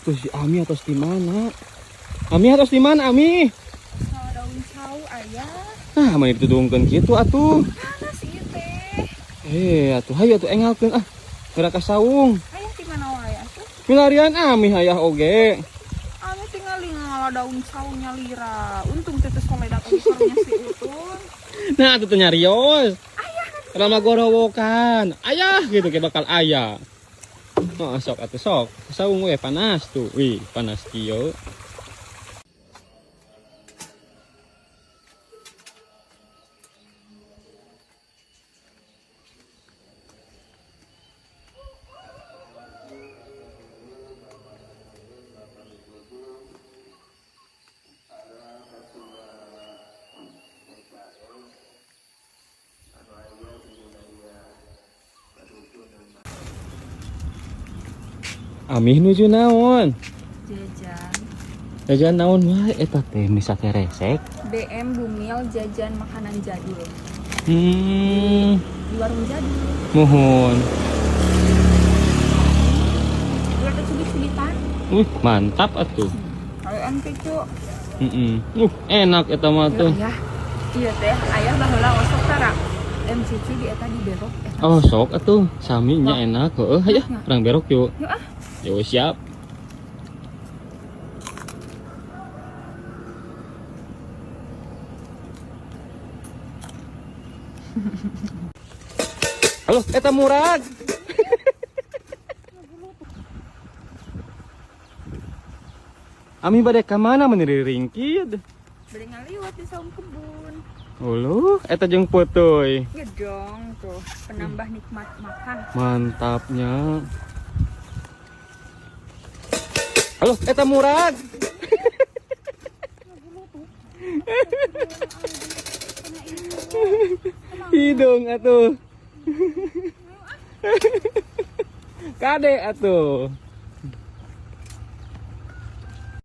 Itu si Ami atas di mana? Ami atas di mana, Ami? Kalau daun cau ayah. Nah, mana ditudungkeun kitu atuh. Panas ieu teh. Eh, atuh hayu atuh engalkeun ah. Geura ka saung. Ayah di mana wae atuh? Milarian Ami hayah oge. Ami tingali ngala daun cau nyalira. Untung teh teu soleh datang sarnya si Utun. Nah, atuh teu nyarios. Rama gorowokan. Ayah gitu ke bakal ayah. Oh, sok atuh sok. Saung we panas tuh. Wih, panas kieu. Amih nuju naon? Jajan. Jajan naon wae eta teh misa teh resek. BM Bumil jajan makanan jadul. Di warung jadul. Muhun. Udah teh cubit-cubitan. Wih, mantap atuh. Kayak cucu. Heeh. Enak eta mah tuh. Ayah. Iya teh, ayah baheula osok tara. M cucu di eta di berok eta. Oh, sok atuh. Sami nya enak. Heeh, hayu urang berok yuk. Yuk ah. Yo siap. Halo, eta murag. Ami bade ka mana meuni ringkid? Beli ngaliwat di saung kebun. Uluh, eta jeung peutoy. Ya dong tuh, penambah nikmat makan. Mantapnya. Halo, eta murag. Hidung atuh. Kade atuh.